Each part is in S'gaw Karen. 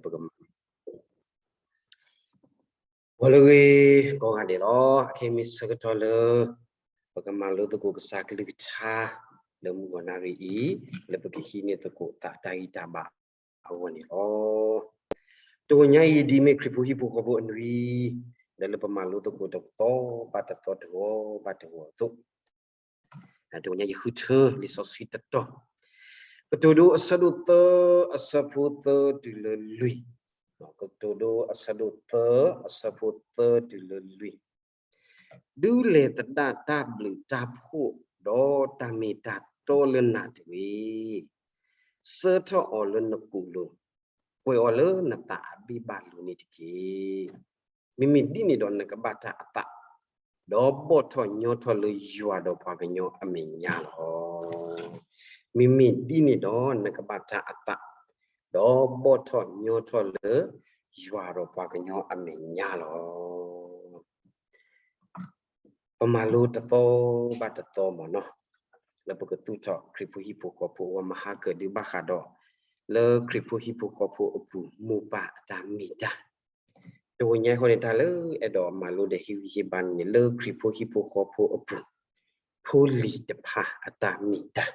ပကမၤ ဂီၤလၢအဂ့ၤကိးဂၤဒဲးလီၤ. အခဲအံၤမ့ၢ်ဆၢကတီၢ်လၢ ပကမၤလိသကိးကစၢ်ကလုၢ်ကထါ လၢမုၢ်ဂီၤနၣ်ရံၣ်အံၤ လၢပကဟံးန့ၢ်သကိးသးတၢ်ဂံၢ်တၢ်ဘါအဂီၢ်န့ၣ်လီၤ. တဂီၤညါအံၤ ဒ်မ့ၢ်ခရံာ်ဖိဟံၣ်ဖိဃီဖိအနွံ လၢလၢပမၤလိသကိးတသီဘၣ်တသီ တဂီၤဘၣ်တဂီၤအသိး တဂီၤညါယဃုထၢလံာ်စီဆှံတတီၤ, ကတိၤဒိအဆၢဒိၣ်သၢ အဆၢဖိသၢတုၤလၢလွံၢ်, ကတိၤဒိအဆၢဒိၣ်သၢ အဆၢဖိသၢတုၤလၢလွံၢ်, ဒုးလဲၤသဒၣ်တၢ်ဘျုးတၢ်ဖှိၣ် ဒီးတၢ်မ့ၢ်တၢ်တီလၢနၤတဂ့ၤ, ဆၢထၢၣ်အီၤလၢနကိာ်လိၤ, ကွဲးအီၤလၢနသးအဘ့ၣ်ဘၣ်လိၤန့ၣ်တက့ၢ်. မ့မ့ၢ်ဒ်န့ၣ်ဒီးနကဘၣ်တၢ်အသး, ဒီးဘီၣ်ထီၣ်ညီထီၣ်လၢယွၤဒီးပှၤကညီအမဲာ်ညါလီၤ. မ့မ့ၢ်ဒ်န့ၣ်ဒီးနကဘၣ်တၢ်အသး, ဒီးဘီၣ်ထီၣ်ညီထီၣ်လၢယွၤဒီးပှၤကညီအမဲာ်ညါလီၤ. ပမၤလိတသီဘၣ်တသီမ့ၢ်နီၤ, လၢပကသူၣ်ထီၣ်ခရံာ်ဖိဟံၣ်ဖိဃီဖိအဂီၢ် မဟါကၢၣ်ဒုးဘၣ်ဃးဒီး လၢခရံာ်ဖိဟံၣ်ဖိဃီဖိအပူၤ မိၢ်ပၢ်အတၢ်မ့ၢ်တၢ် တဂီၤညါအံၤဃီန့ၣ် တၢ်လၢအဲၣ်ဒိးမၤလိဒီးဟ့ၣ်ဂံၢ်ဟ့ၣ်ဘါန့ၣ် လၢခရံာ်ဖိဟံၣ်ဖိဃီဖိအပူၤ ဖိလံၤတဖၣ်အတၢ်မ့ၢ်တၢ်,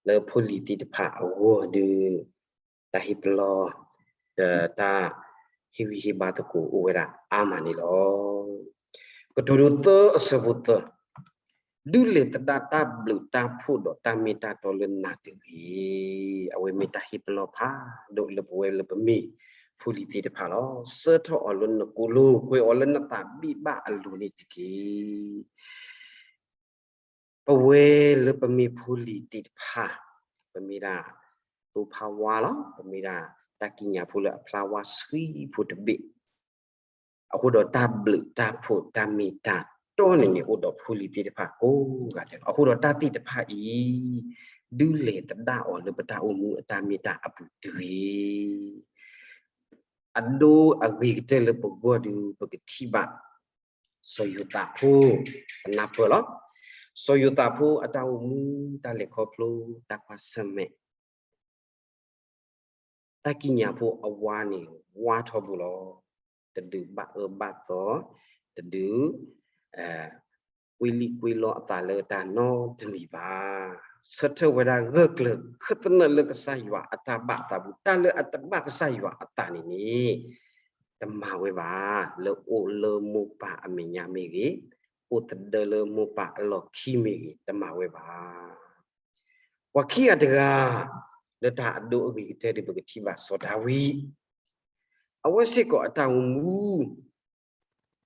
လၢဖိလံၤသ့ၣ်တဖၣ်အဂီၢ်ဒီး တၢ်ဟ့ၣ်ပလီၢ် ဒီးတၢ်ဟ့ၣ်ဂံၢ်ဟ့ၣ်ဘါသကိးအိၣ်ဝဲဒၣ်အါမးန့ၣ်လီၤ. ကတိၤဒိသၢအဆၢဖိသၢ, ဒုးလဲၤသဒၣ်တၢ်ဘျုးတၢ်ဖှိၣ်ဒီးတၢ်မ့ၢ်တၢ်တီလၢနၤတဂ့ၤ. အဝဲမ့ၢ်တၢ်ဟ့ၣ်ပလီၢ်ဖးဒိၣ်လၢပဝဲလၢပမ့ၢ်ဖိလံၤသ့ၣ်တဖၣ်လီၤ. ဆၢထၢၣ်အီၤလၢနကိာ်လိၤ, ကွဲးအီၤလၢနသးဘ့ၣ်ဘၣ်အလိၤန့ၣ်တက့ၢ်. ပဝဲလၢပမ့ၢ်ဖိလံၤသ့ၣ်တဖၣ်, ပမ့ၢ်ဒၣ်သိဖါဝါလီၤ. ပမ့ၢ်ဒၣ်တၢ်ကံးညာ်ဖိလၢအဖျါဝါဆှံဖိတဘ့ၣ်, အဃိဒီးတၢ်ဘျုးတၢ်ဖှိၣ်တၢ်မ့ၢ်တၢ်တီန့ၣ်န့ၣ် အိၣ်ဒီးဖိလံၤသ့ၣ်တဖၣ်ကိးဂၤဒဲးလီၤ. အဃိဒီးတၢ်သ့ၣ်တဖၣ်အံၤ ဒုးလဲၤသဒၣ်အီၤလၢပတၢ်အိၣ်မူအတၢ်မ့ၢ်တၢ်အပူၤတဂ့ၤ. အဒိအဂ့ၤကတၢၢ်လၢပဂီၢ်ဒီး ပကထံၣ်ဘၣ် စီၤယိၤသးဖိ ပနၢ်ပၢၢ်လီၤ. စီၤယိၤသးဖိအတၢ်အိၣ်မူ တၢ်လဲၤခီဖျိ တၢ်ကွၢ်ဆၢၣ်မဲာ် တၢ်ကံးညာ်ဖိအဝါန့ၣ် ဝါထီဘိလီၤ. တဒုးဘၣ်အၢဘၣ်သီ, တဒုး ကွ့လံၣ်ကွ့လီအသးလၢတၢ်နီတမံၤဘၣ်. ဆၢထၢၣ်ဝဲဒၣ်ဂၢၢ်ကျၢၤ ခၢၣ်သနၢၣ်လၢကစၢ်ယွၤအတၢ်ဘၣ်အသးပူၤ, တၢ်လၢအတဘၣ်ကစၢ်ယွၤအသးန့ၣ်န့ၣ် တမၤဝဲဘၣ်. လၢအိၣ်လၢမိၢ်ပၢ်အမဲာ်ညါမ့ၢ်ဂ့ၤ, အိၣ်သဒၢလၢမိၢ်ပၢ်အလီၢ်ခံမ့ၢ်ဂ့ၤ, တမၤဝဲဘၣ်. ပှၤခံဂၤတဂၤ လၢတၢ်အဒိအဂ့ၤကတၢၢ်ဒီး ပကထံၣ်ဘၣ်စီၤဒၤဝံး အဝဲစ့ၢ်ကီးအတၢ်အိၣ်မူ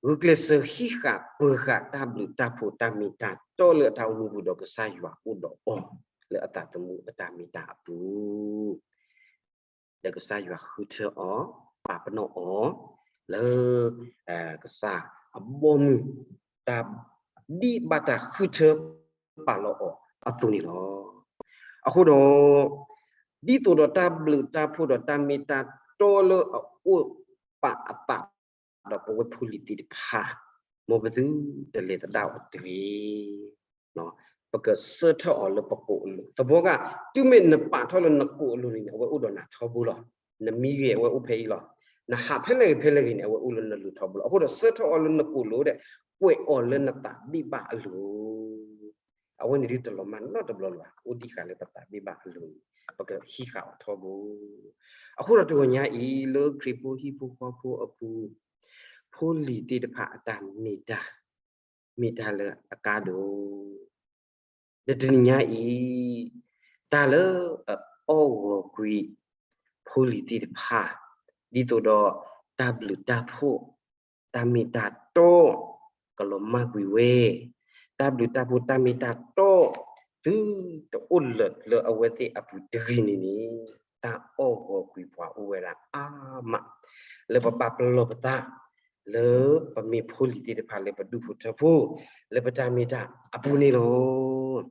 ဂုာ်ကျဲးစၢးဟံးဃာ်ပၢၤဃာ်တၢ်ဘျုးတၢ်ဖှိၣ်တၢ်မ့ၢ်တၢ်တီလၢအတၢ်အိၣ်မူပူၤဒီး ကစၢ်ယွၤအိၣ်ဒီးအီၤ လၢအသးသမူအတၢ်မ့ၢ်တၢ်အပူၤ ဒီးကစၢ်ယွၤဃုထၢအီၤ ပာ်ပနီၣ်အီၤ လၢ ကစၢ်အဘီအမုၢ် တၢ်ဒ်ဘၣ်တၢ်ဃုထၢပာ်လီၤအီၤအသိးန့ၣ်လီၤ. အဃိဒီး ဒ်သိးဒီးတၢ်ဘျုးတၢ်ဖှိၣ်ဒီးတၢ်မ့ၢ်တၢ်တီလၢအအိၣ်ပာ်အသးဒီးပဝဲဖိလံၤသ့ၣ်တဖၣ် မ်ပသုတလဲၤသဒၣ်အီၤတဂ့ၤ. ပကဆၢထၢၣ်အီၤလၢပကိာ်အလိၤ. သဘောက တုၤမ့ၢ်နပာ်ထီၣ်လၢနကိာ်အလိၤန့ၣ်န့ၣ် အဝဲအိၣ်ဒီးနၤထီဘိလီၤ. နမံဂ့ၤ အဝဲအိၣ်ဖဲအံၤလီၤ. နဟးဖဲလဲၣ်ဂ့ၤဖဲလဲၣ်ဂ့ၤန့ၣ် အဝဲအိၣ်လၢနလိၤထီဘိလီၤ. အဃိဒီးဆၢထၢၣ်အီၤလၢနကိာ်လိၤဒီး ကွဲးအီၤလၢနသးဘ့ၣ်ဘၣ်အလိၤ. အဝဲန့ၣ်ဒ်တလီၤမၢ်နီတဘျီလၢၤဘၣ်. အိၣ်ဒံးဃာ်လၢပသးဘ့ၣ်ဘၣ်အလိၤန့ၣ် ပကဟံးဃာ်အီၤထီဘိ. အဃိဒီးတဂီၤညါအံၤ လၢခရံာ်ဖိဟံၣ်ဖိဃီဖိအပူၤ ဖိလံၤသ့ၣ်တဖၣ်အတၢ်မ့ၢ်တၢ် မ့ၢ်တၢ်လၢအကါဒိၣ် ဒီးတနံၤညါအံၤ တၢ်လၢအအီၣ်ဂီၤကွံာ် ဖိလံၤသ့ၣ်တဖၣ် ဒ်သိးဒီးတၢ်ဘျုးတၢ်ဖှိၣ် တၢ်မ့ၢ်တၢ်တီ ကလီၤမၢ်ကွံာ်ဝဲ တၢ်ဘျုးတၢ်ဖှိၣ်တၢ်မ့ၢ်တၢ်တီ သုတအိၣ်လၢၤလၢအဝဲသ့ၣ်အပူၤတဂ့ၤန့ၣ်န့ၣ် တၢ်အီၣ်ဂီၤကွံာ်ပှၤအိၣ်ဝဲဒၣ်အါမး လၢပဘၣ်ပလီၢ်ပသး လၢပမ့ၢ်ဖိလံၤသ့ၣ်တဖၣ်လၢပဒူၣ်ဖိထၢဖိ လၢပတၢ်မ့ၢ်တၢ်အပူၤန့ၣ်လီၤ.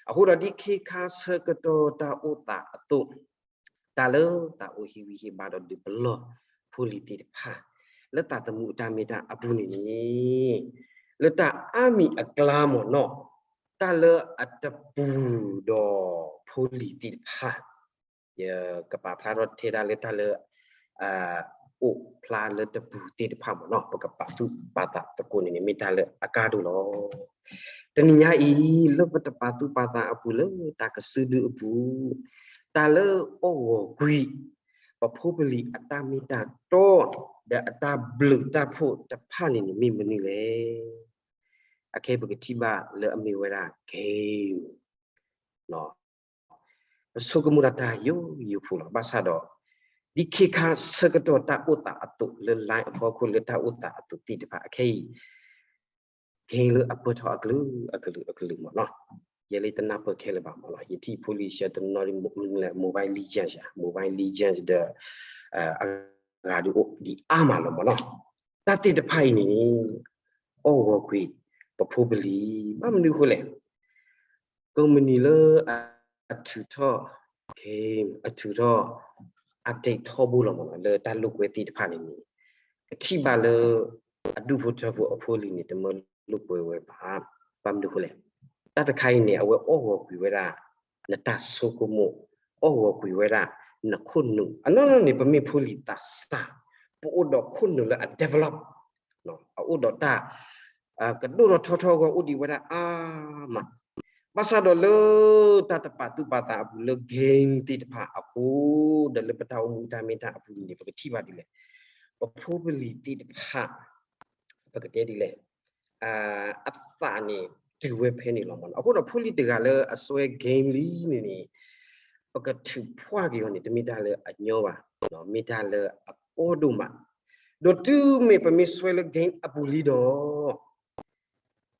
အဃိဒီးဒ်ခ့ခါဆၢကတီၢ်တၢ်အိၣ်သးအသိး တၢ်လၢတၢ်အိၣ်ဟ့ၣ်ဂံၢ်ဟ့ၣ်ဘါဒီးဒုးပလီၢ်ဖိလံၤသ့ၣ်တဖၣ် လၢသးသမူအတၢ်မ့ၢ်တၢ်အပူၤန့ၣ်န့ၣ် လၢတၢ်အါမံၤအကျါမ့ၢ်နီၢ် တၢ်လၢအတပူၤဒီးဖိလံၤသ့ၣ်တဖၣ် ယကပာ်ဖျါထီၣ်ထဲဒၣ်လၢတၢ်လၢ အိၣ်ဖျါလၢတပူၤသ့ၣ်တဖၣ်မ့ၢ်နီၤ ပကပာ်သူၣ်ပာ်သးသကိးန့ၣ်န့ၣ် မ့ၢ်တၢ်လၢအကါဒိၣ်လီၤ. တနံၤညါအံၤ လၢပတပာ်သူၣ်ပာ်သးအပူၤလၢတၢ်ကစုဒုအပူၤ, တၢ်လၢအီၣ်ဂီၤကွံာ် ပဖိပလံၤအတၢ်မ့ၢ်တၢ်တီ ဒီးအတၢ်ဘျုးတၢ်ဖှိၣ်တဖၣ်န့ၣ်န့ၣ် မ့ၢ်မနုၤလဲၣ်. အခဲအံၤပကထံၣ်ဘၣ်လၢအမ့ၢ်ဝဲဒၣ် game ပဆိကမိၣ်ဒၣ်တၢ်ယိယိဖိလီၤ. ဘၣ်ဆၣ်ဒီး ဒ်ခဲခါဆၢကတီၢ်တၢ်အိၣ်သးအသိးလၢ line အဖီခိၣ်လၢတၢ်အိၣ်သးအသိးသ့ၣ်တဖၣ်အခဲအံၤ game လၢအပၢၢ်ထီၣ်အကလုာ်အကလုာ်အကလုာ်မ့ၢ်နီၤ, ယဲလၢတနၢ်ပၢၢ်ခဲလၢာ်ဘၣ်မ့ၢ်နီၤ, ယထံၣ်ဖိလံၤဆှၢတနီၤ Mobile Legends, Mobile Legends ဒီး အဂၤဒုးအိၣ်ဒံးအါမးလီၤမ့ၢ်နီၤ. တၢ်သ့ၣ်တဖၣ်အံၤန့ၣ် အီၣ်ဂီၤကွံာ် ပဖိပလံၤ ဘၣ်မနုၤအဃိလဲၣ်. ကုမ္ပဏီလၢအထုးထီၣ် game အထုးထီၣ် update ထီဘိလီၤမ့ၢ်နီၤ, လၢတၢ်လိာ်ကွဲသ့ၣ်တဖၣ်န့ၣ်န့ၣ် ပထံၣ်ဘၣ်လၢ အဒူၣ်ဖိထၢဖိအဖိလံၤန့ၣ် တမၢလိာ်ကွဲဝဲဘၣ်. ဘၣ်မနုၤအဃိလဲၣ်. တၢ်တခါအံၤန့ၣ် အဝဲအီၣ်ဂီၤကွံာ်ဝဲဒၣ် နတၢ်ဆိကမိၣ်, အီၣ်ဂီၤကွံာ်ဝဲဒၣ် နခိၣ်နူာ်, အနီၢ်နီၢ်န့ၣ် ပမ့ၢ်ဖိလံၤသးစၢ်, ပအိၣ်ဒီးခိၣ်နူာ်လၢအ develop အအိၣ်ဒီးတၢ် ကဒိၣ်ထီၣ်ထီထီၣ်အဂီၢ် အိၣ်ဒံးဝဲဒၣ်အါမး. ဘၣ်ဆၣ်ဒီးလၢတၢ်တပာ်သူၣ်ပာ်သးအပူၤလၢ game သ့ၣ်တဖၣ်အဃိ ဒီးလၢပတၢ်အိၣ်မူတၢ်မ့ၢ်တၢ်အပူၤန့ၣ် ပကထံၣ်ဘၣ်ဒ်လဲၣ်. ပဖိပလံၤသ့ၣ်တဖၣ် ပကတဲဒ်လဲၣ်, အသးန့ၣ်တုၤဝဲဖဲန့ၣ်လီၤမ့ၢ်နီၤ. အဃိဒီးဖိလံၤတဂၤလၢအစွဲ game လံန့ၣ်န့ၣ် ပကထုးဖှၣ်က့ၤအီၤန့ၣ် တမ့ၢ်တၢ်လၢအညီဘၣ်, မ့ၢ်တၢ်လၢအကီဒိၣ်မး. ဒီးတုၤမ့ၢ်ပမ့ၢ်စွဲလၢ game အပူၤလံဒီး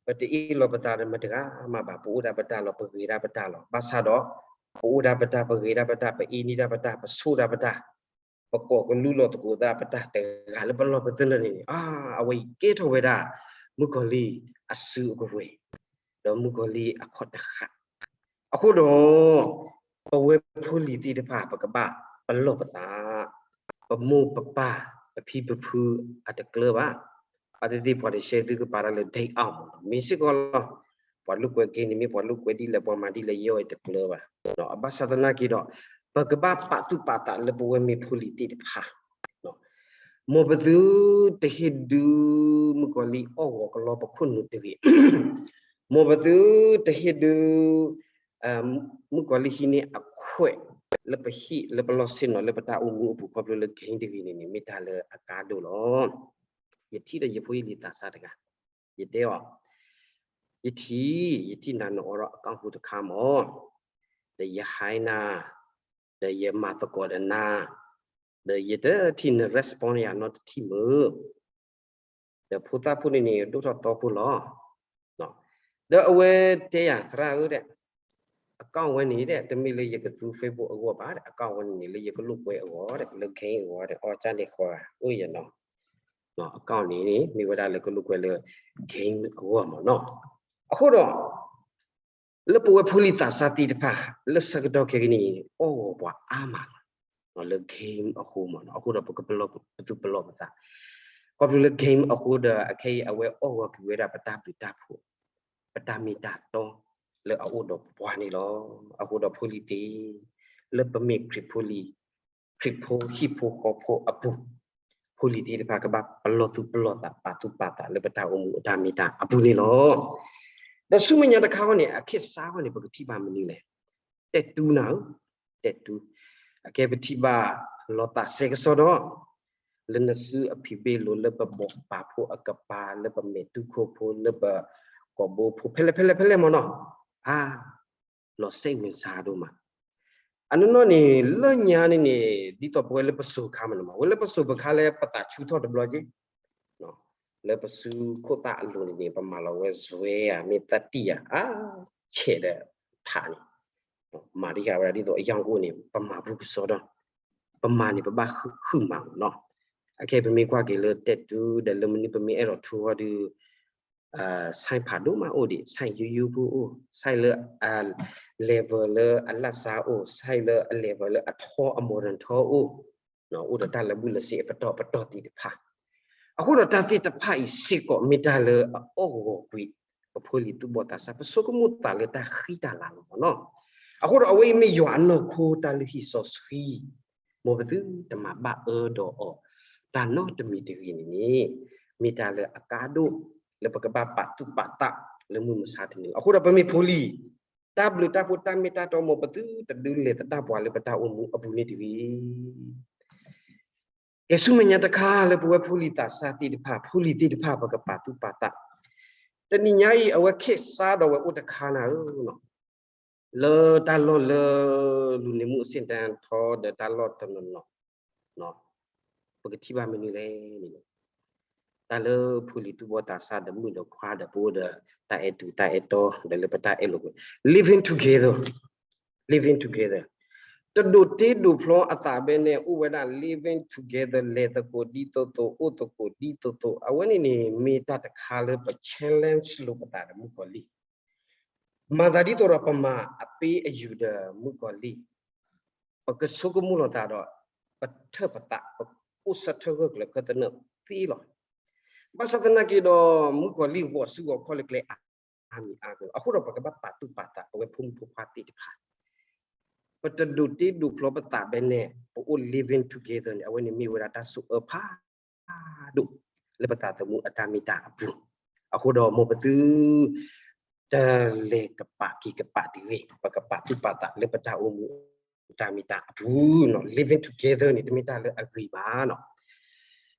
ပတအ့ၣ်လိာ်ပသးဒီးမတၤတဂၤမးဘၣ်, ပအိၣ်ဒၣ်ပတၢ်လီၤ, ပဂ့ၤဒၣ်ပတၢ်လီၤ. ဘၣ်ဆၣ်ဒီး ပအိၣ်ဒၣ်ပတၢ်, ပဂ့ၤဒၣ်ပတၢ်, ပအ့န့ၢ်ဒၣ်ပတၢ်, ပဆိၣ်ဒၣ်ပတၢ်, ပကိးကလူလီၤသကိးသးပတၢ်, တဂၤလၢပလီၢ်ပသနၢၣ်န့ၣ်န့ၣ် အါ, အဝဲအံၤကဲထီၣ်ဝဲဒၣ် မုၣ်ကီၤလံၢ်အစုအကဝဲၤ ဒီးမုၣ်ကီၤလံၢ်အခီၣ်တဃာ်. အဃိဒီး ပဝဲဖိလံၤသ့ၣ်တဖၣ် ပကဘၣ်ပလီၢ်ပသး, ပမိၢ်ပပၢ် ပဖံပဖုအတကျၢၤဘၣ်. ဘၣ်သ့ၣ်သ့ၣ် ပှၤတဆှၢသုကပာ်တၢ်လၢ day out မ့ၢ်နီၤ, မ့ၢ်စ့ၢ်ကီးလီၤ. ပှၤလိာ်ကွဲ game န့ၣ် မ့ၢ်ပှၤလိာ်ကွဲဒ်လဲၣ် ပှၤမၤဒ်လဲၣ် ယဲအံၤတကျၢၤဘၣ်. ဘၣ်ဆၣ်သနာ်က့ဒီး ပကဘၣ်ပာ်သူၣ်ပာ်သးလၢပဝဲမ့ၢ်ဖိလံၤသ့ၣ်တဖၣ် မ်ပသုတဟ့ၣ်ဒုး မုၣ်ကီၤလံၢ်အီၣ်ဂီၤကလီပခိၣ်နူာ်တဂ့ၤ, မ်ပသုတဟ့ၣ်ဒုး မုၣ်ကီၤလံၢ်ဟံးန့ၢ်အခွဲးလၢပဟံၣ်လၢပလီၢ်ဆ့ၣ်နီၤလၢပတၢ်အိၣ်မူအပူၤ ခီဖျိလၢ game တဂ့ၤန့ၣ်န့ၣ် မ့ၢ်တၢ်လၢအကါဒိၣ်လီၤ. ယထံၣ်ဒီးယဖိယလံၤသးစၢ်တဂၤ, ယတဲအီၤ, ယထံၣ်, ယထံၣ်နၤနအိးထီၣ် account ဖိတခါမး, ဒီးယဟါနၤ, ဒီးယမၤသကိးဒီးနၤ, ဒီးယတထံၣ်န respond ယၤနီတထံၣ်မုၢ် ဒီးဖိသၣ်ဖိန့ၣ်န့ၣ် ဒိၣ်ထီၣ်သီဖိလီၤ. ဒီးအဝဲတဲယၤ သရၣ်ဧၢဒီး, account ဝဲန့ၣ်ဒီး တမ့ၢ်လၢယကသူ Facebook အဂီၢ်ဘၣ်ဒီး, account ဝဲန့ၣ်န့ၣ် လၢယကလိာ်ကွဲအဂီၢ်ဒီး လၢ game အဂီၢ်ဒီး အီၣ်ကၢ်န့ၣ်ဃီဂၤ အိၣ်ယနီၤ, account န့ၣ်န့ၣ် မ့ၢ်ဝဲဒၣ်လၢကလိာ်ကွဲလၢ game အဂီၢ်မ့ၢ်နီၤ. အဃိဒီး လၢပဝဲဖိလံၤသးစၢ်သ့ၣ်တဖၣ် လၢဆၢကတီၢ်ခဲကနံၣ်အံၤ အီၣ်ဂီၤပှၤအါမးလီၤ, လၢ game အဃိမ့ၢ်နီၤ. အဃိဒီးပကပလီၢ်, ပသုပလီၢ်ပသး, ခီဖျိလၢ game အဃိဒီး အခဲအံၤအဝဲအီၣ်ဂီၤကွံာ်ဝဲဒၣ်ပတၢ်ဘျုးတၢ်ဖှိၣ်, ပတၢ်မ့ၢ်တၢ်တီ လၢအအိၣ်ဒီးပှၤန့ၣ်လီၤ. အဃိဒီးဖိလံၤသ့ၣ်, လၢပမ့ၢ်ခရံာ်ဖိလံၤ, ခရံာ်ဖိဟံၣ်ဖိဃီဖိအပူၤ, ဖိလံၤသ့ၣ်တဖၣ်ကဘၣ်ပလီၢ်သူၣ်ပလီၢ်သး ပာ်သူၣ်ပာ်သးလၢပတၢ်အိၣ်မူအတၢ်မ့ၢ်တၢ်အပူၤန့ၣ်လီၤ. ဒီးဆူမဲာ်ညါတခါအံၤန့ၣ် အခဲအံၤန့ၣ် ပကထံၣ်ဘၣ်မနုၤလဲၣ်. တဲတူနၤဧၢ, တဲတူ, အကဲပထံၣ်ဘၣ်လီၤသးစဲကစီဒီး လၢနစုအဖံးဘ့ၣ်လိၤ လၢပဘီၣ်ပာ်ဖိအကပၤ လၢပမဲာ်တူၢ်ခိၣ်ဖိ လၢပကိာ်ဘိဖိ ဖဲလဲၣ်ဖဲလဲၣ်ဖဲလဲၣ်မ့ၢ်နီၤ, အါ, လီၤစဲဝ့ၤစါဒိၣ်မး. အနီၢ်နီၢ်န့ၣ် လၢညါန့ၣ်န့ၣ် ဒ်သိးပဝဲလၢပစိၤခါမ့ၢ်နီၤ, ပဝဲလၢပစိၤပခါလၢပသးဆူထီၣ်တဘျီက့ၤ လၢပစုခိၣ်သၣ်အလိၤန့ၣ်န့ၣ် ပမၤလီၤဝဲစွဲဧါ မ့ၢ်သၣ်တံၢ်ဧါ, အါ, ဆဲးဒီးထးန့ၣ်, မၤတံၢ်ဃာ်ဝဲဒၣ်ဒ်သိးအယီၢ်ကအိၣ်န့ၣ် ပမၤဘူၣ်ကစီဒီ, ပမၤန့ၣ် ပဘၣ်ဟုၣ်မးမ့ၢ်နီၤ. အခဲအံၤပမ့ၢ်ကွၢ်က့ၤလၢတဲာ်တူဒီးလၢမနုၤပမ့ၢ်အဲၣ်ဒိးထူဝီဒုး ဆိုင်ဖးဒိၣ်မးအိၣ်ဒံး, ဆိုင်ယိယိဖိအိၣ်, ဆိုင်လၢအ level လၢအလၢ်စါအိၣ်, ဆိုင်လၢအ level လၢအထီအ modern ထီအိၣ်, အိၣ်ဒီးတၢ်လၢာ်ဘူၣ်လၢာ်စ့အပတီၢ်ပတီၢ်သ့ၣ်တဖၣ်. အဃိဒီးတၢ်သ့ၣ်တဖၣ်အံၤစ့ၢ်ကီးမ့ၢ်တၢ်လၢအအီၣ်ဂီၤကွံာ် ပဖိလံၤသူၣ်ဘီၣ်သးစၢ်, ပဆိကမိၣ်သးလၢတၢ်ဃံတၢ်လၤလီၤမ့ၢ်နီၤ. အဃိဒီးအဝဲအံၤမ့ၢ်ယွၤအနီၢ်ခိတၢ်လုၢ်ဟံၣ်စီဆှံ မ်ပသုတမၤဘၣ်အၢဒီးအီၤ တၢ်နီတမံၤတဂ့ၤန့ၣ်န့ၣ် မ့ၢ်တၢ်လၢအကါဒိၣ်လၢပကဘၣ်ပာ်သူၣ်ပာ်သးလၢမုၢ်မဆါတနံၤလီၤ. အဃိဒီးပမ့ၢ်ဖိလံၤ တၢ်ဘျုးတၢ်ဖှိၣ်တၢ်မ့ၢ်တၢ်တီ မ်ပသုတဒုးလဲၤသဒၣ်ပှၤလၢပတၢ်အိၣ်မူအပူၤန့ၣ်တဂ့ၤ. ကဲဆူမဲာ်ညါတခါလၢပဝဲဖိလံၤသးစၢ်သ့ၣ်တဖၣ် ဖိလံၤသ့ၣ်တဖၣ် ပကပာ်သူၣ်ပာ်သး, တနံၤညါအံၤ အဝဲခ့ၣ်စါဒီးဝဲအိၣ်တခါနၤဧၢ လၢတၢ်လီၢ်လၢ လူၤန့ၢ်မူအဆ့ၣ်တၢ်ထီ ဒီးတၢ်လီၢ်တနီၤနီၤ ပကထံၣ်ဘၣ်မနုၤလဲၣ်န့ၣ် တၢ်လၢဖိလံၤသူၣ်ဘီၣ်သးစၢ်ဒီးမုၣ်ဒီးခွါဒီးပအိၣ်ဒီး တၢ်အဲၣ်တူၤတၢ်အဲၣ်တီ ဒီးလၢပတၢ်အဲၣ်လိာ်ကွဲ living together, living together တဒိးတ့ဒိးဖျီအသးဘဲန့ၣ် အိၣ်ဝဲဒၣ် living together လဲၤသကိးဒ်သိးသိး အိၣ်သကိးဒ်သိးသိး အဝဲန့ၣ်န့ၣ် မ့ၢ်တၢ်တခါလၢပ challenge လိာ်ပသးဒီးမုၣ်ကီၤလံၢ် မၤသးဒ်သိးဒီးပမၤအပ့ၢ်အယူၤဒီးမုၣ်ကီၤလံၢ်, ပကဆိကမိၣ်လိာ်သးဒီး ပထၢၣ်ပသး ပအိၣ်ဆၢထၢၣ်ဂၢၢ်ကျၢၤခဲသနၢၣ်သ့လီၤ. ဘၣ်ဆၣ်သနာ်က့ဒီး မုၣ်ကီၤလံၢ်ဂီၤစုဂီၤခီၣ်လၢကျဲအါမံၤအါကလီၤ. အဃိဒီးပကဘၣ်ပာ်သူၣ်ပာ်သး ပဝဲဖိမုၣ်ဖိခွါသ့ၣ်တဖၣ် ပတဒိးတ့ဒိးဖျီပသးဘဲန့ၣ် ပအိၣ် living together န့ၣ် အဝဲန့ၣ်မ့ၢ်ဝဲဒၣ်တၢ်ဆိၣ်အၢဖး ဒိၣ် လၢပသးသမူအတၢ်မ့ၢ်တၢ်အပူၤ, အဃိဒီးမ်ပသု တလဲၤကပာ်က့ၤကပာ်တဂ့ၤ, ပကပာ်သူၣ်ပာ်သးလၢပတၢ်အိၣ်မူအတၢ်မ့ၢ်တၢ်အပူၤနီၤ, living together န့ၣ် တမ့ၢ်တၢ်လၢအဂ့ၤဘၣ်နီၤ,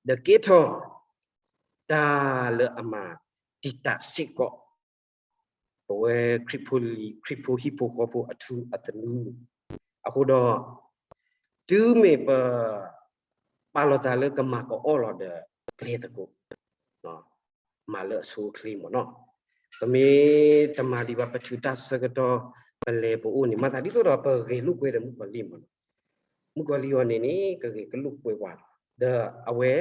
ဒီးကဲထီၣ် တၢ်လၢအမၤတံာ်တာ်စ့ၢ်ကီး ပဝဲခရံာ်ဖိလံၤ ခရံာ်ဖိဟံၣ်ဖိဃီဖိအထူအသနူ, အဃိဒီး တုၤမ့ၢ်ပ ပာ်လီၤသးလၢကမၤကအီၣ်လီၤဒီး ကျဲသကိး မၤလၢအဆိအချ့မ့ၢ်နီၤ, ပမ့ၢ်တမၤဒံးဘၣ် ပထုးတၢ်ဆၢကတီၢ် ပလဲၤပအိၣ်န့ၣ် မၤသးဒ်သိးဒီးပဂဲၤလိာ်ကွဲဒီးမုၣ်ကီၤလံၢ်မ့ၢ်နီၤ, မုၣ်ကီၤလံၢ်အီၤန့ၣ်န့ၣ် ကဂဲၤကလိာ်ကွဲဝဲလီၤ, ဒီးအဝဲ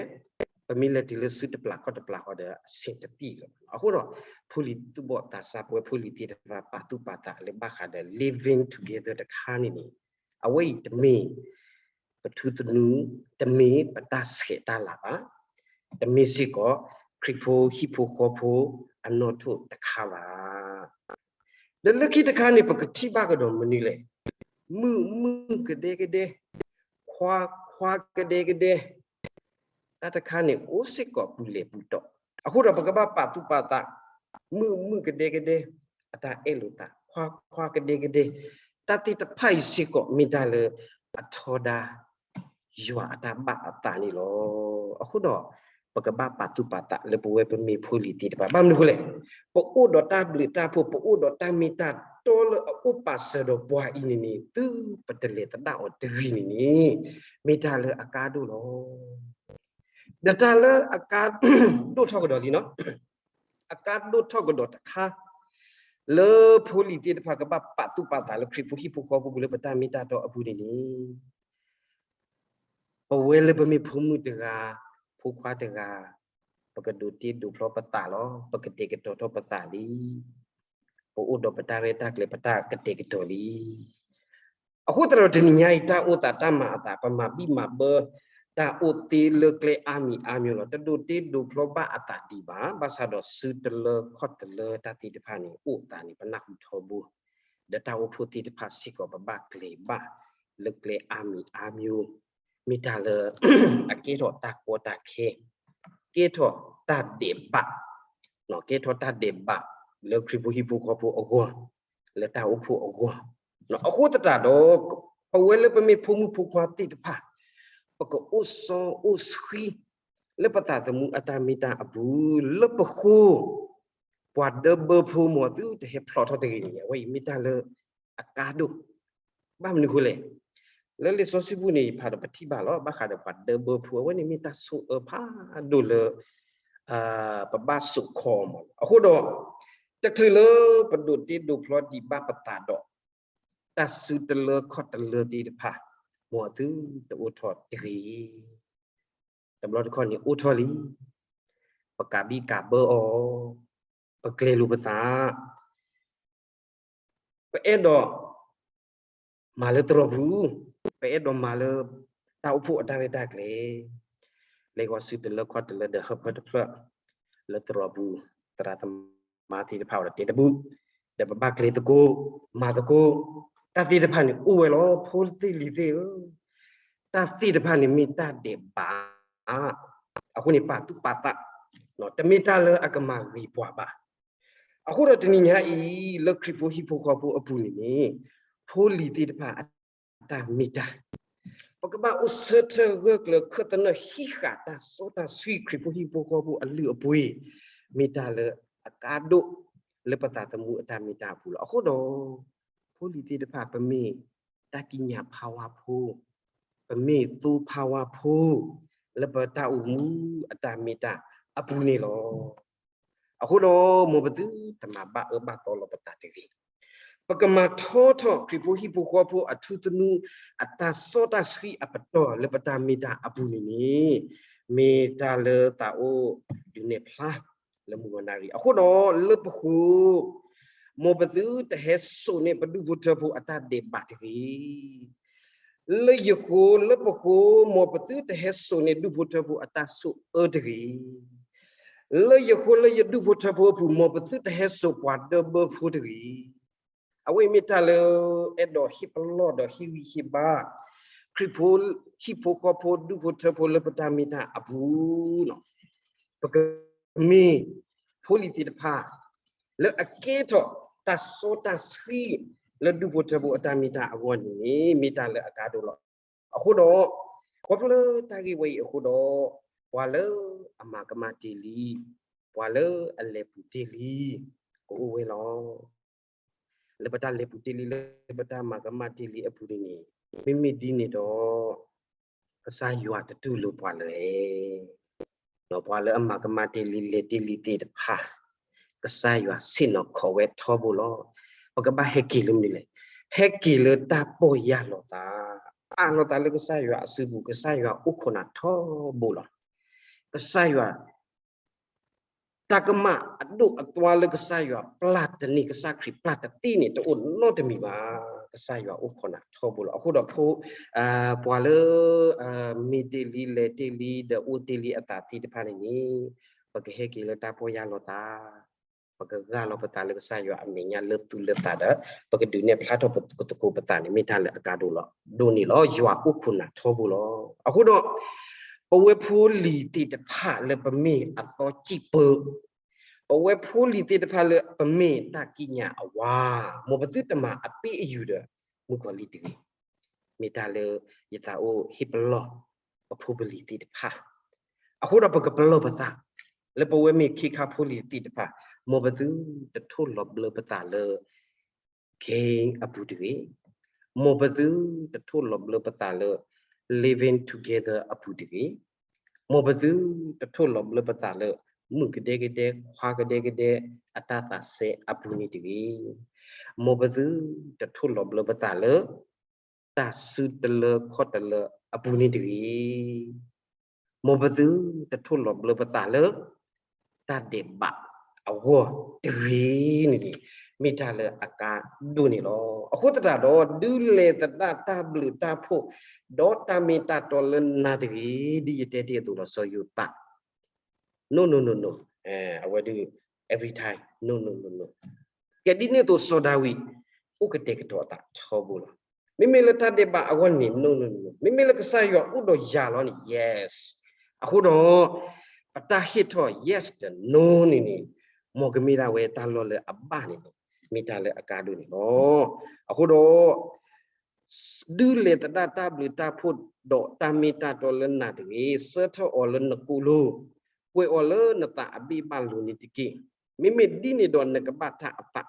ပမ့ၢ်လဲၤတုၤလၢစုတပျၢ်ခီၣ်တပျၢ်ဃီဒီး အဆင်တပြေလၢၤဘၣ်နီၤ, အဃိဒီး ဖိလံၤသူၣ်ဘီၣ်သးစၢ် ပဝဲဖိလံၤသ့ၣ်တဖၣ် ပာ်သူၣ်ပာ်သးလၢဘၣ်ဃးဒီး living together တခါန့ၣ်န့ၣ် အဝဲအံၤတမ့ၢ် ပထူသနူ, တမ့ၢ်ပတၢ်ဆဲးတၢ်လၤဘၣ်, တမ့ၢ်စ့ၢ်ကီး ခရံာ်ဖိဟံၣ်ဖိဃီဖိအနီၣ်ထိၣ်တခါဘၣ်. ဒီးလၢခံတခါန့ၣ် ပကထံၣ်ဘၣ်ကဒီးမနုၤလဲၣ်, မုၣ်မုၣ်ကဒဲကဒဲ, ခွါခွါကဒဲကဒဲ, တၢ်တခါန့ၣ် အိၣ်စ့ၢ်ကီးပူၤလဲၣ်ပူၤတီၤ, အဃိဒီးပကဘၣ်ပာ်သူၣ်ပာ်သး, မုၣ်မုၣ်ကဒဲကဒဲ, အတၢ်အဲၣ်လိာ်သး, ခွါခွါကဒဲကဒဲ, တၢ်သ့ၣ်တဖၣ်အံၤစ့ၢ်ကီး မ့ၢ်တၢ်လၢအထီဒါ ယွၤအတၢ်ဘၣ်အသးန့ၣ်လီၤ. အဃိဒီး ပကဘၣ်ပာ်သူၣ်ပာ်သးလၢပဝဲပမ့ၢ်ဖိလံၤသ့ၣ်တဖၣ်, ဘၣ်မနုၤအဃိလဲၣ်, ပအိၣ်ဒီးတၢ်ဘျုးတၢ်ဖှိၣ် ပအိၣ်ဒီးတၢ်မ့ၢ်တၢ်တီလၢအအိၣ်ပာ်စၢၤဒီးပှၤအံၤန့ၣ်န့ၣ် သုပတလဲၤသဒၣ်အီၤတဂ့ၤန့ၣ်န့ၣ် မ့ၢ်တၢ်လၢအကါဒိၣ်လီၤ. ဒီးတၢ်လၢအကါဒိၣ်ထီၣ်ကဒီးလံနီၤ, အကါဒိၣ်ထီၣ်ကဒီးတခါ လၢဖိလံၤသ့ၣ်တဖၣ်ကဘၣ်ပာ်သူၣ်ပာ်သးလၢခရံာ်ဖိဟံၣ်ဖိဃီဖိပူၤလၢပတၢ်မ့ၢ်တၢ်တီအပူၤန့ၣ်န့ၣ် ပဝဲလၢပမ့ၢ်ဖိမုၣ်တဂၤ, ဖိခွါတဂၤ, ပကဒိးတ့ဒိးဖျီပသးလီၤ. ပကတဲာ်ကတီၤထီၣ်ပသးလံ. ပအိၣ်ဒီးပတၢ်ရဲၣ်တၢ်ကျဲၤ ပတၢ်ကတဲာ်ကတီၤလံ. အဃိသတးဒီးတနံၤညါအံၤ တၢ်အိၣ်သးတၢ်မၤအသး ပမၤဘံၣ်မၤဘၢ တၢ်အိၣ်သ့လၢကျဲအါမံၤအါမံၤလီၤ. တဒိးတ့ဒိးဖျီဘၣ်အသးဒံးဘၣ်. ဘၣ်ဆၣ်ဒီးစုတလၢခီၣ်တလၢတၢ်သ့ၣ်တဖၣ်န့ၣ် အိၣ်သးန့ၣ် ပနၢ်ဟူထီဘိ ဒီးတၢ်အိၣ်ဖှိၣ်သ့ၣ်တဖၣ်စ့ၢ်ကီး ပဘၣ်ကျဲၤဘၣ်လၢကျဲအါမံၤအါမံၤ, မ့ၢ်တၢ်လၢ အကဲထီၣ်တၢ်ကီတၢ်ခဲ, ကဲထီၣ်တၢ်ဒဲးဘး, ကဲထီၣ်တၢ်ဒဲးဘးလၢခရံာ်ဖိဟံၣ်ဖိဃီဖိအဂီၢ်, လၢတၢ်အိၣ်ဖှိၣ်အဂီၢ်, အဃိသတးဒီး ပဝဲလၢပမ့ၢ်ဖိမုၣ်ဖိခွါသ့ၣ်တဖၣ် ပကအိၣ်စီအိၣ်ဆှံ လၢပသးသမူအတၢ်မ့ၢ်တၢ်အပူၤ လၢပဃိ ပှၤဒၢဘၢဖိမ့ၢ်သုတဟဲဖျိးထီၣ်တဂ့ၤန့ၣ် အဝဲအံၤမ့ၢ်တၢ်လၢအကါဒိၣ်, ဘၣ်မနုၤအဃိလဲၣ်, လၢလံာ်စီဆှံပူၤန့ၣ် ယဖးဒီးပထံၣ်ဘၣ်လီၤ. ဘၣ်ဃးဒီးပှၤဒၢဘၢဖိ အဝဲန့ၣ်မ့ၢ်တၢ်ဆိၣ်အၢဖးဒိၣ်လၢ ပဘၣ်စိာ်ခီအီၤမ့ၢ်. အဃိဒီး တချုးလၢပဒိးတ့ဒိးဖျီဒံးဘၣ်ပသးဒီး တၢ်စုတလၢခီၣ်တလၢသ့ၣ်တဖၣ် မ်အသုတအိၣ်ထီၣ်တဂ့ၤ. တဘျီတခီၣ်န့ၣ်အိၣ်ထီၣ်လံ. ပကးဘံၣ်ကးဘၢအီၤ, ပကျဲၤလိာ်ပသး ပအဲၣ်ဒိးမၤလၢသရိာ်ပူၤ, ပအဲၣ်ဒိးမၤလၢတၢ်အိၣ်ဖှိၣ်အတၢ်ရဲၣ်တၢ်ကျဲၤ, လဲၤဂီၤစုတလၢခီၣ်တလၢဒီးဟၢဖၢတဖျၢၣ်လၢသရိာ်ပူၤ, သရၣ်သမါသ့ၣ်တဖၣ်အိၣ်ဒီးတဲတဘူၣ်, ဒီးပဘၣ်ကျဲၤသကိး, မၤသကိး, တၢ်သ့ၣ်တဖၣ်န့ၣ်အိၣ်ဝဲလီၤ. ဖိသ့ၣ်လံၤသ့ၣ်ဧၢ, တၢ်သ့ၣ်တဖၣ်န့ၣ်မ့ၢ်တၢ်ဒဲးဘး, အဃိန့ၣ်ပာ်သူၣ်ပာ်သး, တမ့ၢ်တၢ်လၢအကမၤဂ့ၤပှၤဘၣ်. အဃိဒီးတနံၤညါအံၤ လၢခရံာ်ဖိဟံၣ်ဖိဃီဖိအပူၤန့ၣ်န့ၣ်, ဖိလံၤသ့ၣ်တဖၣ်အတၢ်မ့ၢ်တၢ် ပကဘၣ်အိၣ်ဆၢထၢၣ်ဂၢၢ်ကျၢၤခၢၣ်သနၢၣ်ဟံးဃာ်တၢ်စီတၢ်ဆှံခရံာ်ဖိဟံၣ်ဖိဃီဖိအလုၢ်အပှ့ၤ, မ့ၢ်တၢ်လၢအကါဒိၣ်လၢပသးသမူအတၢ်မ့ၢ်တၢ်အပူၤလီၤ. အဃိဒီး ဖိလံၤသ့ၣ်တဖၣ် ပမ့ၢ်တၢ်ကံးညာ်ဖးဝါဖိ, ပမ့ၢ်သိဖးဝါဖိ လၢပတၢ်အိၣ်မူအတၢ်မ့ၢ်တၢ်အပူၤန့ၣ်လီၤ. အဃိဒီး မ်ပသုတမၤဘၣ်အၢဘၣ်သီလီၤပသးတဂ့ၤ. ပကမၤထီထီၣ်ခရံာ်ဖိဟံၣ်ဖိဃီဖိအထူသနူ အတၢ်စီတၢ်ဆှံအပတီၢ်လၢပတၢ်မ့ၢ်တၢ်အပူၤန့ၣ်န့ၣ်, မ့ၢ်တၢ်လၢသးအိၣ်ဒုးနဲၣ်ဖျါလၢမုၢ်ဂီၤနၣ်ရံၣ်. အဃိဒီးလၢပဃိ မ်ပသုတဟဲစိာ်န့ၢ်ပဒူၣ်ဖိထၢဖိအတၢ်ဒဲးဘးတဂ့ၤ. လၢယဃိလၢပဃိ မ်ပသုတဟဲစိာ်န့ၢ်ဒူၣ်ဖိထၢဖိအတၢ်ဆိၣ်အၢတဂ့ၤ. လၢယဃိလၢယဒူၣ်ဖိထၢဖိအပူၤ မ်ပသုတဟဲစိာ်ပှၤဒၢဘၢဖိတဂ့ၤ. အဝဲအံၤမ့ၢ်တၢ်လၢအဲၣ်ဒိးဟ့ၣ်ပလီၢ်ဒီးဟ့ၣ်ဂံၢ်ဟ့ၣ်ဘါ ခရံာ်ဖိဟံၣ်ဖိဃီဖိဒူၣ်ဖိထၢဖိလၢပတၢ်မ့ၢ်တၢ်အပူၤလီၤ. ပကမ့ၢ်ဖိလံၤသ့ၣ်တဖၣ် လၢအကဲထီၣ်တၢ်စီတၢ်ဆှံလၢဒူၣ်ဖိထၢဖိအတၢ်မ့ၢ်တၢ်အဂီၢ်န့ၣ် မ့ၢ်တၢ်လၢအကါဒိၣ်လီၤ. အဃိဒီး ခီဖျိလၢတၢ်ဂ့ၢ်ဝဲအံၤအဃိဒီး ပှၤလၢအမၤကမၣ်တ့ၢ်လံ, ပှၤလၢအလဲၤပူၤတ့ၢ်လံ ကအိၣ်ဝဲလီၤ. လၢပတၢ်လဲၤပူၤတ့ၢ်လံ လၢပတၢ်မၤကမၣ်တ့ၢ်လံအပူၤန့ၣ်န့ၣ်, မ့မ့ၢ်ဒ်န့ၣ်ဒီး ကစၢ်ယွၤတတူၢ်လိာ်ပှၤလၢၤ, ဒီးပှၤလၢအမၤကမၣ်တ့ၢ်လံ လဲၤတ့ၢ်လံသ့ၣ်တဖၣ်, ကစၢ်ယွၤဆ့ၣ်နီၤခီဝဲထီဘိလီၤ. ပကဘၣ်ဟဲက့ၤလၢမနုၤလဲၣ်. ဟဲက့ၤလၢတၢ်ပီၢ်ယၢ်လီၤသး, အးလီၤသးလၢကစၢ်ယွၤအစုပူၤ, ကစၢ်ယွၤအိၣ်ခိးနၤထီဘိလီၤ. ကစၢ်ယွၤ တၢ်ကမၣ်အဒိၣ်အသွါလၢကစၢ်ယွၤပျၢ်တန့ၢ် ကစၢ်ခရံာ်ပျၢ်တသ့န့ၣ် တအိၣ်နီတမံၤဘၣ်. ကစၢ်ယွၤအိၣ်ခိးနၤထီဘိလီၤ. အဃိဒီးဖိ ပှၤလၢ မ့ၢ်တ့ၢ်လံ လဲၤတ့ၢ်လံ ဒီးအိၣ်တ့ၢ်လံအသးသ့ၣ်တဖၣ်န့ၣ်န့ၣ်, ပကဟဲက့ၤလၢတၢ်ပီၢ်ယၢ်လီၤသး, ပကဂၢ်လီၤပသးလၢကစၢ်ယွၤအမဲာ်ညါလၢသူၣ်လၢသးဒီး ပကဒုးနဲၣ်ဖျါထီၣ်ပသကိးပသးန့ၣ် မ့ၢ်တၢ်လၢအကါဒိၣ်လီၤ. ဒိၣ်န့ၣ်လီၤ. ယွၤအိၣ်ခိးနၤထီဘိလီၤ. အဃိဒီး ပဝဲဖိလံၤသ့ၣ်တဖၣ်လၢပမ့ၢ်အသီစံၣ်ပၢ, ပဝဲဖိလံၤသ့ၣ်တဖၣ်လၢပမ့ၢ်တၢ်ကံးညာ်အဝါ, မ်ပသုတမၤအပ့ၢ်အယူၤဒီး မုၣ်ကီၤလံၢ်တဂ့ၤ. မ့ၢ်တၢ်လၢယသးအိၣ်ဟ့ၣ်ပလီၢ် ပဖိပလံၤသ့ၣ်တဖၣ်, အဃိဒီးပကပလီၢ်ပသး လၢပဝဲမ့ၢ်ခ့ခါဖိလံၤသ့ၣ်တဖၣ်, မ်ပသုတထိၣ်လီၤဘျၢပသးလၢ gang အပူၤတဂ့ၤ, မ်ပသုတထိၣ်လီၤဘျၢပသးလၢ living together အပူၤတဂ့ၤ, မ်ပသုတထိၣ်လီၤဘျၢပသးလၢ မုၣ်ကဒဲကဒဲ ခွါကဒဲကဒဲ အတၢ်သးစဲအပူၤန့ၣ်တဂ့ၤ, မ်ပသုတထိၣ်လီၤဘျၢပသးလၢ တၢ်စုတလၢခီၣ်တလၢအပူၤန့ၣ်တဂ့ၤ, မ်ပသုတထိၣ်လီၤဘျၢပသးလၢ တၢ်ဒဲးဘးအဂီၢ်တဂ့ၤန့ၣ်န့ၣ်, မ့ၢ်တၢ်လၢအကါဒိၣ်န့ၣ်လီၤ. အဃိသတးဒီး ဒုးလဲၤသဒၣ်တၢ်ဘျုးတၢ်ဖှိၣ် ဒီးတၢ်မ့ၢ်တၢ်တီလၢနၤတဂ့ၤ, ဒ်ယတဲတ့ၢ်အသိးလီၤ. စီၤယိၤသး no no no no, အဝဲဒုး every time no no no no. ကဲဒ်န့ၣ်အသိး စီၤဒၤဝံး အိၣ်ကတဲာ်ကတီၤအသးထီဘိလီၤ. မ့မ့ၢ်လၢတၢ်ဒဲးဘးအဂီၢ်န့ၣ် no no no no, မ့မ့ၢ်လၢကစၢ်ယွၤအိၣ်ဒီးယၤလီၤန့ၣ် yes. အဃိဒီး ပတၢ်ဟ့ၣ်ထီၣ် yes ဒီး no န့ၣ်န့ၣ်, မ်ကမ့ၢ်ဒၣ်ဝဲတၢ်လီၢ်လၢအဘၣ်န့ၣ်န့ၣ်, မ့ၢ်တၢ်လၢအကါဒိၣ်န့ၣ်လီၤ. အဃိဒီး ဒုးလဲၤသဒၣ်တၢ်ဘျုးတၢ်ဖှိၣ်ဒီးတၢ်မ့ၢ်တၢ်တီလၢနၤတဂ့ၤ, ဆှၢထီၣ်အီၤလၢနကိာ်လိၤ, ကွဲးအီၤလၢနသးအဘ့ၣ်ဘၣ်လိၤန့ၣ်တက့ၢ်. မ့မ့ၢ်ဒ်န့ၣ်ဒီးနကဘၣ်တၢ်အသး,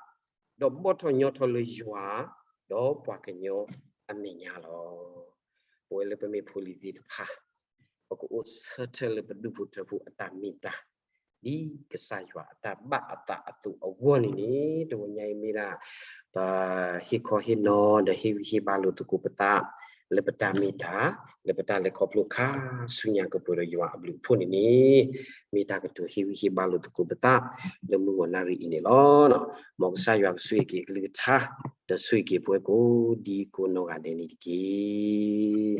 ဒီးဘီၣ်ထီၣ်ညီထီၣ်လၢယွၤ ဒီးပှၤကညီအမဲာ်ညါလီၤ. ပဝဲလၢပမ့ၢ်ဖိလံၤသ့ၣ်တဖၣ်, ပကအိၣ်ဆၢထၢၣ်လၢပဒူၣ်ဖိထၢဖိအတၢ်မ့ၢ်တၢ်, ဒ်ကစၢ်ယွၤအတၢ်ဘၣ်အသးအသိးအဂီၢ်န့ၣ်န့ၣ်, တဝဲညါအံၤမ့ၢ်ဒၣ် ပဟ့ၣ်ခီဟ့ၣ်နီၤ ဒီးဟ့ၣ်ဂံၢ်ဟ့ၣ်ဘါလိာ်သကိးပသး လၢပတၢ်မ့ၢ်တၢ်, လၢပတၢ်လဲၤခီဖျိခါဆူညါကပှဲၤဒီးယွၤအဘျုးအဖှိၣ်န့ၣ်န့ၣ်, မ့ၢ်တၢ်ကတိၤဟ့ၣ်ဂံၢ်ဟ့ၣ်ဘါလိာ်သကိးပသး လၢမုၢ်ဂီၤနၣ်ရံၣ်အံၤန့ၣ်လီၤ. မ်ကစၢ်ယွၤကဆိၣ်ဂ့ၤက့ၤအကလုၢ်ကထါ, ဒီးဆိၣ်ဂ့ၤက့ၤပဝဲကိးဒံကိးနီၢ်ဂၤဒဲးန့ၣ်တက့ၢ်.